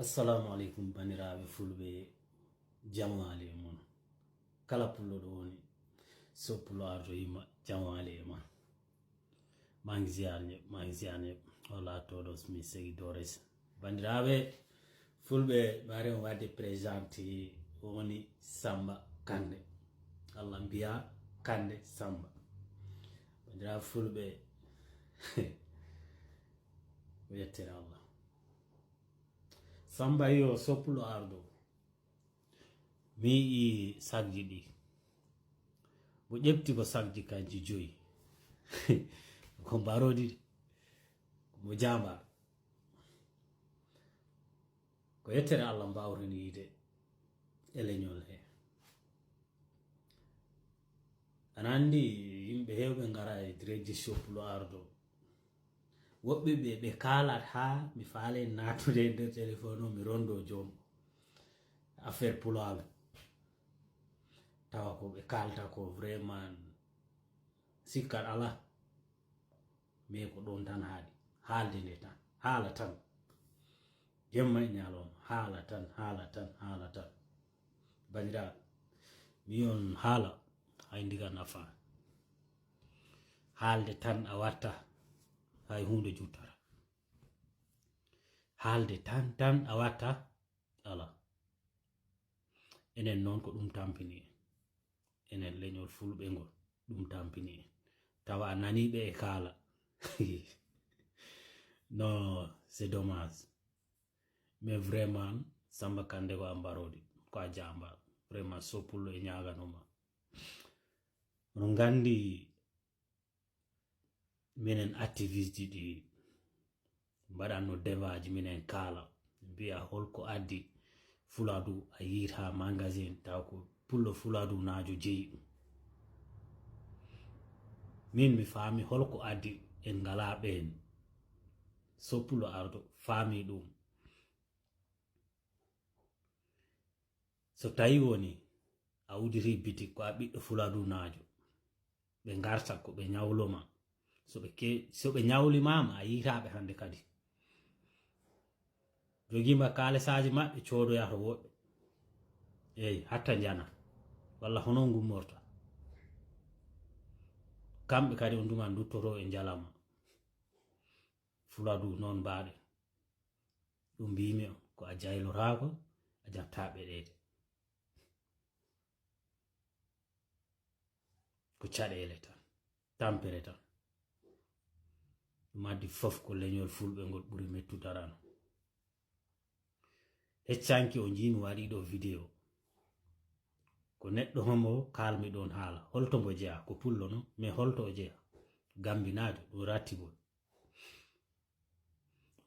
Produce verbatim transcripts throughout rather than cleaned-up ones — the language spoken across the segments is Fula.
Assalamu aleykum, banndiraaɓe fulɓe, jamaale e mon. Kala pullo ɗo woni, so pullo ardo yima, jamaale e ma. Maa ngi ziyaar ñëpp, maa ngi ziyaar ñëpp. Wala todos mis seguidores. Banndiraaɓe fulɓe, mbaare on waɗde présenté, o woni Samba Kande. Allah mbiya Kande Samba. Banndiraaɓe fulɓe, o yettere Allah. Samba yo so pullo ardo. Mi yi'i sagji ɗi. Mo ƴefti ko sagji kanji joyi. Ko mbaroodi de. Mo jambaɗo. Ko yettere Allah mbawren yiide e leñol he. Aɗa anndi yimɓe heewɓe ngara e direct so pullo ardo. Woɓɓe ɓe, ɓe kaalat haa mi faale naatude e nder téléphone o, mi rondo joom affaire pulaagu. Tawa ko ɓe kaalta ko vraiment sikkat alaa. Mais ko ɗon tan haaɗi. Haalde nde tan. Haala tan. Jemma e ñalawma. Haala tan, haala tan, haala tan. Banndiraaɓe, mi on haala, hay ndiga nafa. Haalde tan a watta, hay huunde juttata. Haalde tan, tan a watta, ala. Enen noon ko ɗum tampini en. Enen leñol fulɓe ngol, ɗum tampini en. Tawa a nanii ɓe e kaala. Non, c'est dommage. Mais vraiment, Samba Kande ko a mbaroodi, ko a jaambaar. Vraiment, so pullo e ñaaganoo ma. Oɗon nganndi, minen activiste ji ɗi mbaɗatno débat ji, minen kaala, mbiya holko addi Fuladu a yiita magasin, taw ko pullo Fuladunaajo jeyi ɗum. Min mi faami holko addi en ngalaa ɓeen. So pullo ardo faami ɗum. So tawi woni a uditi bitik ko a ɓiɗɗo Fuladunaajo, ɓe ngarta ko ɓe ñawlo ma. So ɓe ke-, so ɓe ñawlimaama, a yiitaaɓe hannde kadi. Jogiima kaalisaaji maɓɓe, coodoya to woɗɓe. Eey, hatta njana. Walla hono ngummorta. Kamɓe kadi on tuma nduttoto e njalama. Fuladu noon mbaɗe. Ɗum mbiymi on, ko a jaylotaako, a jaɓtaa ɓeɗeede. Ko caɗeele tan, tampere tan. Ɗum addi fof ko leñol fulɓe ngol ɓuri mettudarano. Heccanki o njiimi waɗi ɗo vidéo. Ko neɗɗo homo kaalmi ɗon haala. Holto mbo jeyaa? Ko pullo non, mais holto o jeyaa? Gambinaajo, ɗum rattibol.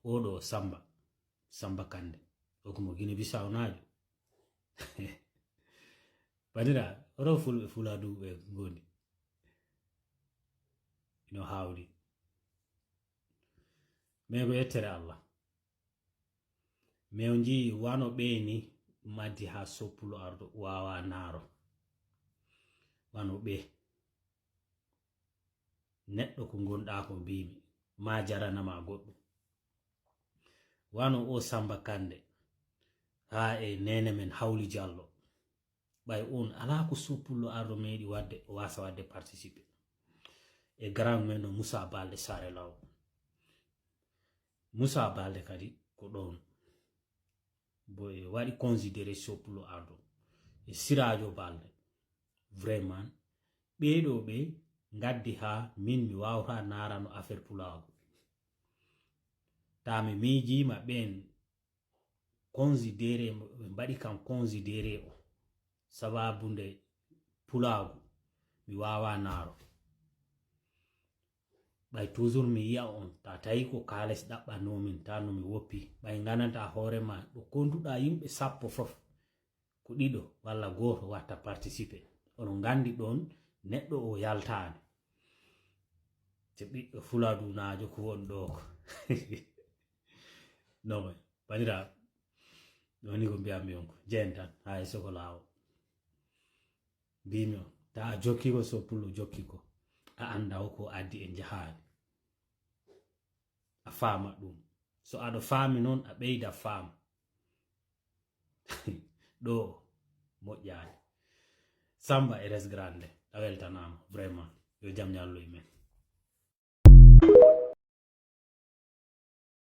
Oɗo Samba, Samba Kande. O ko mo Guinée Bissau naajo. Bandira, oɗo fulɓe Fuladu ɓe ngondi. Ino hawdi. Mais ko yettere Allah. Mais o njii wano ɓe ni, ɗum addi haa so pullo ardo wawa naaro. Wano ɓe. Neɗɗo ko ngonɗaa ko mbimi, ma jaranama goɗɗum. Wano o Samba Kande, haa e nene men Hawli Jallo. Ɓay on alaa ko so pullo ardo meeɗi waɗde, o wasa waɗde participer. E grand men no Moussa Balde Sare Law. Moussa Balde kadi ko ɗon. Bo e waɗi considéré so pullo ardo. E Sirajo Balde. Vraiment, ɓeeɗo ɓe ngaddi haa min mi wawata naarano affaire pulaagu. Ta mi miijiima ɓeen considéré, ɓe mbaɗi kam considéré o. Sababu nde pulaagu, mi wawa naaro. Ɓay toujours mi yi'a on, ta tawi ko kaalis ɗaɓɓanoo min, ta no mi woppi. Ɓay ngananta hoore ma, ɗo konduɗa yimɓe sappo fof, ko ɗiɗo walla gooto watta participer. Ono nganndi ɗon neɗɗo o yaltaani. Te ɓiɗɗo Fuladunaajo ko won ɗo ko. Non, mais, bandira, ɗo ni ko mbiyammi on ko. Jeen tan, hay soko laawo. Mbimi on, ta a jokki ko so pullo jokki ko. A annda ko addi en jahaali. A faama ɗum. So aɗa faami noon, a ɓeyda faam. ɗo moƴƴaani. Samba e Res Grande, a weltanaama vraiment. Yo jam ñallu e men.